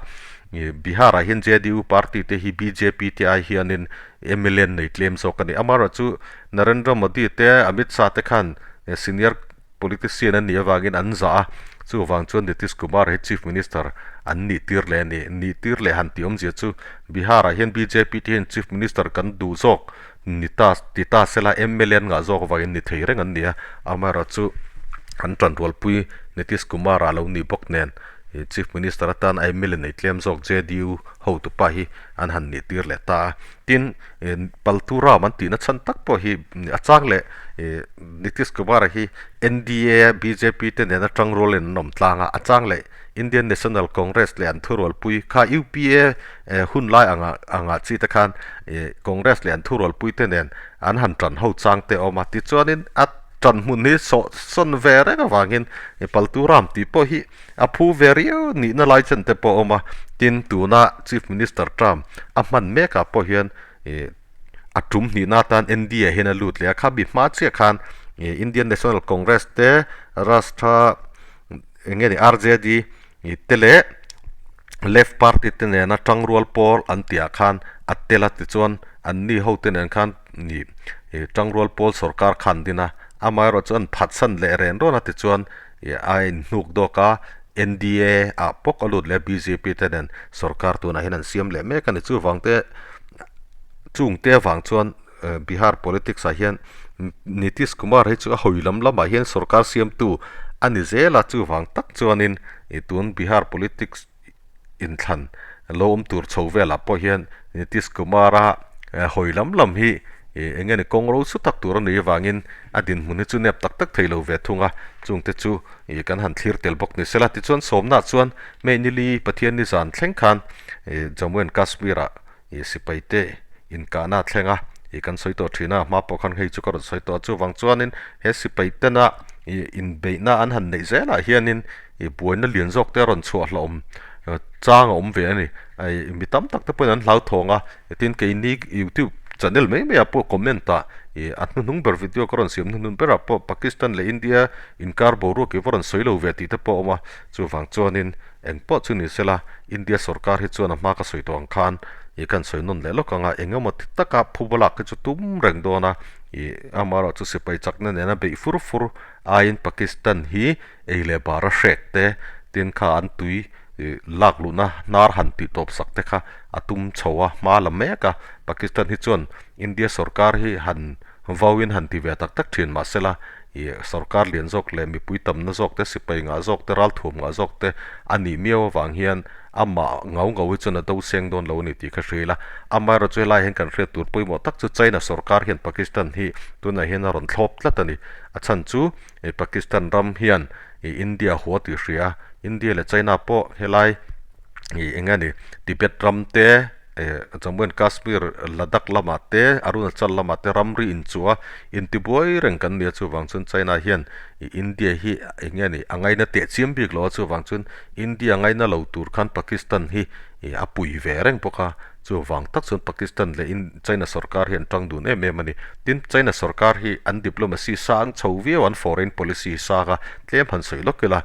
Bihar ah hian JDU party te hi bjp te ai hianin mla an nei tlem zawk a ni. Amaherawhchu Narendra Modi te Amit Shah te khan senior politician an nih avangin an zah a, chuvang chuan Nitish Kumar hi Chief Minister an nih tir leh a ni. Nih tir leh han tih awmzia chu Bihar ah hian bjp te hian Chief Minister kan duh zawk ni ta ti ta sela mla an ngah zawk avangin ni thei reng an ni a, amaherawhchu an tanrualpui Nitish Kumar ah lo nih bawk nen Chief Minister atan a mla nei tlem zawk JDU hotupa hi an han nih tir leh ta a. Tin, Paltu Ram an tihna chhan tak pawh hi a chang leh Nitish Kumar-a hi NDA, bjp te nena tang rualin an awm tlang a, a chang leh Indian National Congress leh an thurualpui kha UPA hun lai anga anga chi te khan Congress leh an thurualpui te nen an han tan ho chang te a awm a. Tichuanin a tan hmun hi sawh sawn ve reng avangin Paltu Ram tih pawh hi a phu ve riau nihna lai chen te pawh a awm a. Tin, tuna Chief Minister term a hman mekah pawh hian a tum hnihna atan NDA hian a lut leh a, kha mi hma chiah khan Indian National Congress te Rashtra eng nge ni RJD te leh Left Party te nena tangrual pawl an tih ah khan a tel a tichuan anni ho te nen khan ih tangrual pawl sorkar kha an din a, amaherawhchu chu an phatsan leh ren rawn a tichuan ih a inhnuk dawk a NDA ah pawk a lut leh a bjp te nen sorkar tunah hian an siam leh mek a ni chuvang te chung te avang chuan Bihar politics ah hian Nitish Kumar hi chu a hawi lam lamah hian sorkar siamtu a ni zel a chuvang tak chuanin ih tun Bihar politics inthlan lo awm tur chho velah pawh hian Nitish Kumar-a hawi lam lam hi ih eng nge ni kawng ro chu tak tur a nih avangin a dinhmun hi chu nep tak tak thei lo ve thung a, chungte chu ih kan han thlir tel bawk ni sela. Tichuan sawmna chuan May nili Pathian ni zan thleng khan ih Jammu and Kashmir-ah ih sipai te inkahna a thleng a, ih kan sawi tawh thin a, hma pawh khan hei chu ka rawn sawi tawh a, chuvang chuanin he sipai tena ih inbeihna an han neih zelah hianin ih buaina lian zawk te a rawn chhuah hlauhawm chang a awm ve a ni. Ih mi tam tak te pawhin an hlauthawng a, tin keini youtube channel mai mai ah pawh comment ah ih a hnuhnung ber video ka rawn siam hnuhnung berah pawh Pakistan leh India inkar boruak ih va rawn sawi lo ve tih te pawh a awm a, chuvang chuanin Eng pawh chu ni sela, India sorkar hi chuan a hma ka sawi tawh ang khan ih kan sawi nawn leh lawk ang a, eng emaw ti taka phuba lak hi chu tum reng dawn a, ih amaherawh chu sipai chakna nena beih fur fur aiin Pakistan hi ei leh bar a hrek te, tin kha an tui ih lak luhna hnar han tih tawp sak te kha a tum chho a, hma la mek a, Pakistan hi chuan India sorkar hi han Vauin han ti ve tak tak thin mahsela, ih sorkar lian zawk leh mipui tamna zawk te, sipai ngah zawk te, ralthuam ngah zawk te a nih miau avang hian amah ngau ngau hi chuan a do seng dawn lo a ni tih kha hria ila. Amaherawhchu helai hian kan hriat tur pawimawh tak chu China sorkar hian Pakistan hi tunah hian a rawn thlawp tlat a ni. A chhan chu ih Pakistan ram hian ih India hua tih hria a, India leh China pawh helai ih eng nge ni Tibet ram te, Jammu and Kashmir, Ladakh lamah te, Arunachal lamah te ramri inchuh a, intibuai reng kan ni a, chuvang chuan China hian India hi eng nge ni a ngaina teh chiam bik lo a, chuvang chuan India ngaina lo tur khan Pakistan hi a pui ve reng bawk a, chuvang tak chuan Pakistan leh China sorkar hi an tang dun em em a ni. Tin, China sorkar hi an diplomacy sang chho viau, an foreign policy sang a, tlem han sawi lawk ila,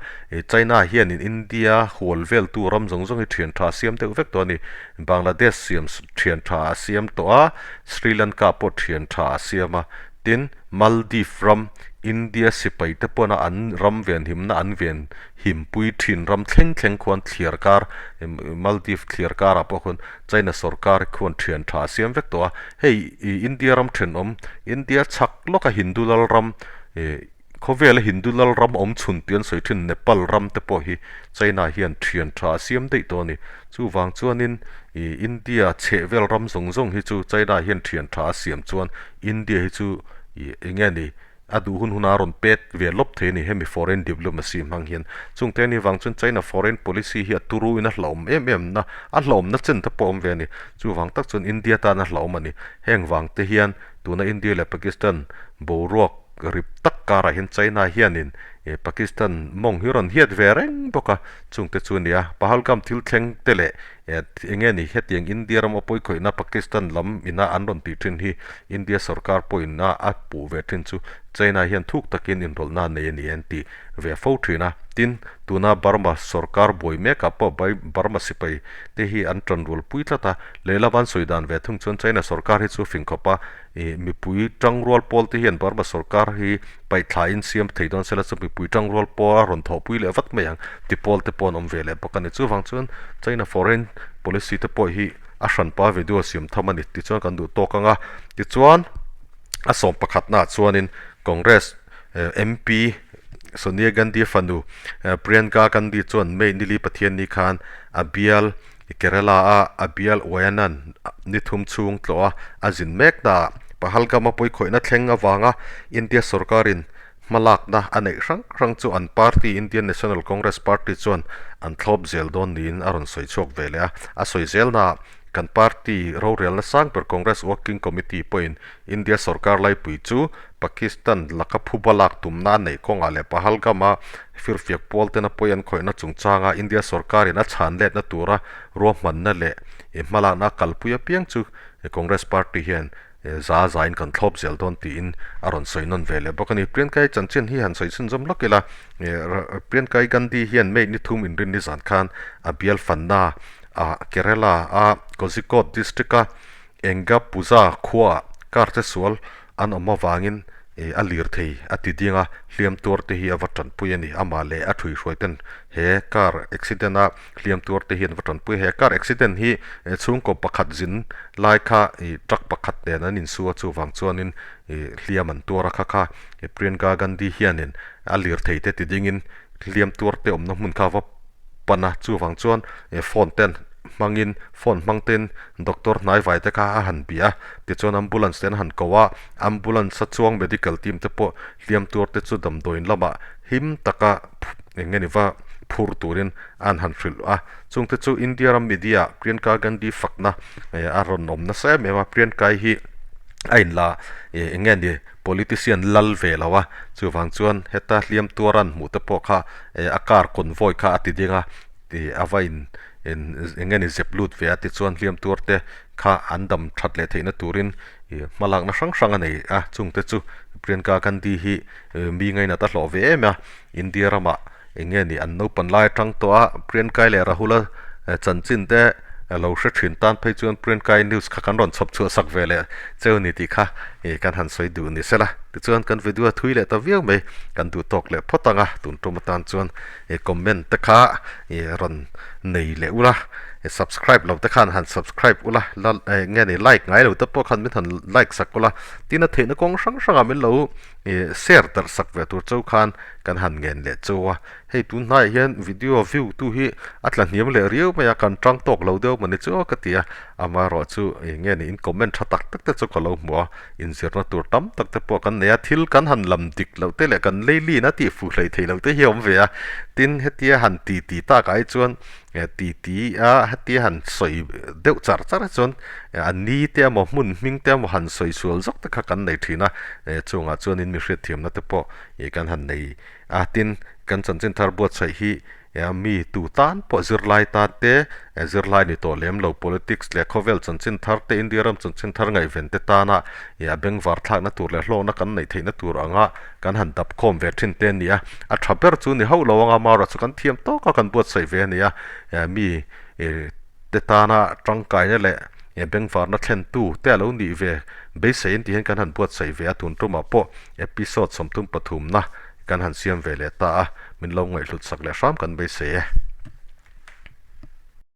China hianin India hual veltu ram zawng zawng hi thian tha a siam deuh vek tawh a ni. Bangladesh siam thian tha a siam tawh a, Sri Lanka pawh thian tha a siam a, tin Maldives ram, India sipai te pawna an ram venhimna an ven himpui thin ram thleng thleng khuan thliar kar, Maldives thliar karah pawh khuan China sorkar khuan thian tha a siam vek tawh a, hei India ram thenawm, India chhak lawka Hindu lal ram. Khawvela Hindu lal ram awm chhun tih an sawi thin Nepal ram te pawh hi China hian thian tha a siam daih tawh a ni. Chuvang chuanin ih India chhehvel ram zawng zawng hi chu China hian thian tha a siam chuan India hi chu ih eng nge ni a duh hun huna a rawn pet ve lawp thei a ni hemi foreign diplomacy hmang hian. Chungte a nih vang chuan China foreign policy hi a turu in a hlauhawm em em na a hlauhawmna chen te pawh a awm ve a ni. Chuvang tak chuan India tan a hlauhawm a ni. Heng vang te hian tuna India leh Pakistan boruak rip tak karah hian China hianin Pakistan mawng hi rawn hiat ve reng bawk a, chungte chu a ni a. Pahalgam thil thleng te leh eng nge ni hetiang India ram a pawikhawihna Pakistan lam ina an rawn tih thin hi India sorkar pawhin a a puh ve thin chu China hian thuk takin inrawlhna a nei a ni an ti ve fo thin a. Tin, tuna Burma sorkar buai mekah pawh Burma sipai te hi an tanrual pui tlat a, lehlam an sawi dan ve thung chuan China sorkar hi chu fing khawp a, ih mipui tangrual pawl te hian Burma sorkar hi paihthlain siam thei dawn sela chu mipui tangrual pawl a rawn thawhpui leh vat mai ang ti pawl te pawh an awm ve leh bawk a ni. Chuvang chuan China foreign policy te pawh hi a hranpa video siam tham a ni tichuan kan duh tawk ang a, tichuan a sawm pakhatnaah chuanin Congress MP Sonia Gandhi fanu Priyanka Gandhi chuan May nili Pathianni khan a bial Kerala a a bial Wayanad ni thum chhung tlawh a a zin mek ta. Pahalgam a pawikhawihna thleng avanga India sorkarin hmalakna a neih hrang hrang chu an party Indian National Congress party chuan an thlawp zel dawn niin a rawn sawi chhuak ve leh a. A sawi zelnaah kan party rorelna sang ber Congress Working Committee pawhin India sorkar laipui chu Pakistan laka phuba lak tumna a neih kawngah leh Pahalgam-a firfiak pawl tena pawi an khawihna chungchanga India sorkarin a chhan letna tura ruahmanna leh hmalakna a kalpui apiang chu Congress party hian za zain kan thlawp zel dawn tiin a rawn sawi nawn ve leh bawk a ni. Priyanka-i chanchin hi han sawi chhunzawm lawk ila, Priyanka-i Gandhi hian May ni thum inrinni zan khan a bial fanna ah Kerala-a Kozhikode district-a Enga Puja khuaah car che sual an awm avangin a lir thei a ti ding a, hliam tuar te hi a va tanpui a ni. Amah leh a thuihruai ten he car accident a hliam tuar te hi an va tanpui a. He car accident hi chhungkaw pakhat zin lai kha truck pakhat nen an insu a, chuvang chuanin hliam an tuar a. Kha kha Priyanka Gandhi hianin a lir thei te ti dingin hliam tuar te awmna hmun kha a va pan a, chuvang chuan phone ten hmangin phone hmang ten doctor hnaivai te kha a han bia a, tichuan ambulance te an han ko a, ambulance a chuang medical team te pawh hliam tuar te chu damdawiin lamah him taka eng nge ni va phur turin an han hrilh a, chung te chu India ram media ah Priyanka Gandhi fakna a rawn awm nasa em em a, Priyanka hi a inla eng nge ni politician lal ve lo a, chuvang chuan heta hliam tuar an hmuh te pawh kha a car convoy kha a ti ding a, ih a va in eng nge ni zep lut ve a tichuan hliam tuar te kha an dam that leh theihna turin ih hmalakna hrang hrang a nei a chungte chu Priyanka Gandhi hi mi ngainat a hlawh ve em a India ramah eng nge ni an naupan lai atang tawh a Priyanka leh Rahul-a chanchin te lo hre thin tan phei chuan Priyanka news kha kan rawn chhawp chhuah sak ve leh cheu ni tih kha ih kan han sawi duh ni sela tichuan kan video a thui leh ta viau mai kan duh tawk leh phawt ang a tun tum atan chuan. I comment te kha i rawn nei leh ula i subscribe lo te khan han subscribe ula la eng nge ni like ngai lo te pawh khan min han like sak ula tin a theihna kawng hrang hrangah min lo ih share darh sak ve tur chauh khan kan han ngen leh chauh a hei tun hnaiah hian video view tu hi a tla hniam leh riau mai a kan tang tawk lo deuh mawni chu ka ti a amaherawh chu eng nge ni in comment tha tak tak te chu ka lo hmu a. Inzirna tur tam tak te pawh kan nei a, thil kan han lam dik loh te leh kan leilin a tih fuh hlei thei loh te hi a awm ve a, tin hetia han ti ti tak ai chuan ti ti a hetia han sawi deuh char char hi chuan a ni te emaw hmun hming te emaw han sawi sual zawk te kha kan nei thin a, chungah chuanin mi hriatthiamna te pawh ih kan han nei a, tin kan chanchin thar buatsaih hi Mi tu tan pawh zirlai tan te, zirlai ni tawh lem lo politics leh khawvel chanchin thar te, India ram chanchin thar ngaihven te tana a bengvar thlakna tur leh hlawkna kan neih theihna tur anga kan han dap khawm ve thin te a ni a. A tha ber chu ni hauh lo anga Maura chu kan thiam tawk a kan buatsaih ve a ni a. Mi te tana tangkaina leh bengvarna thlentu te a lo nih ve beiseiin ti hian kan han buatsaih ve a tun tumah pawh episode 33 na kan han siam ve leh ta a. Min lo ngaihhlut sak leh hram kan beisei e.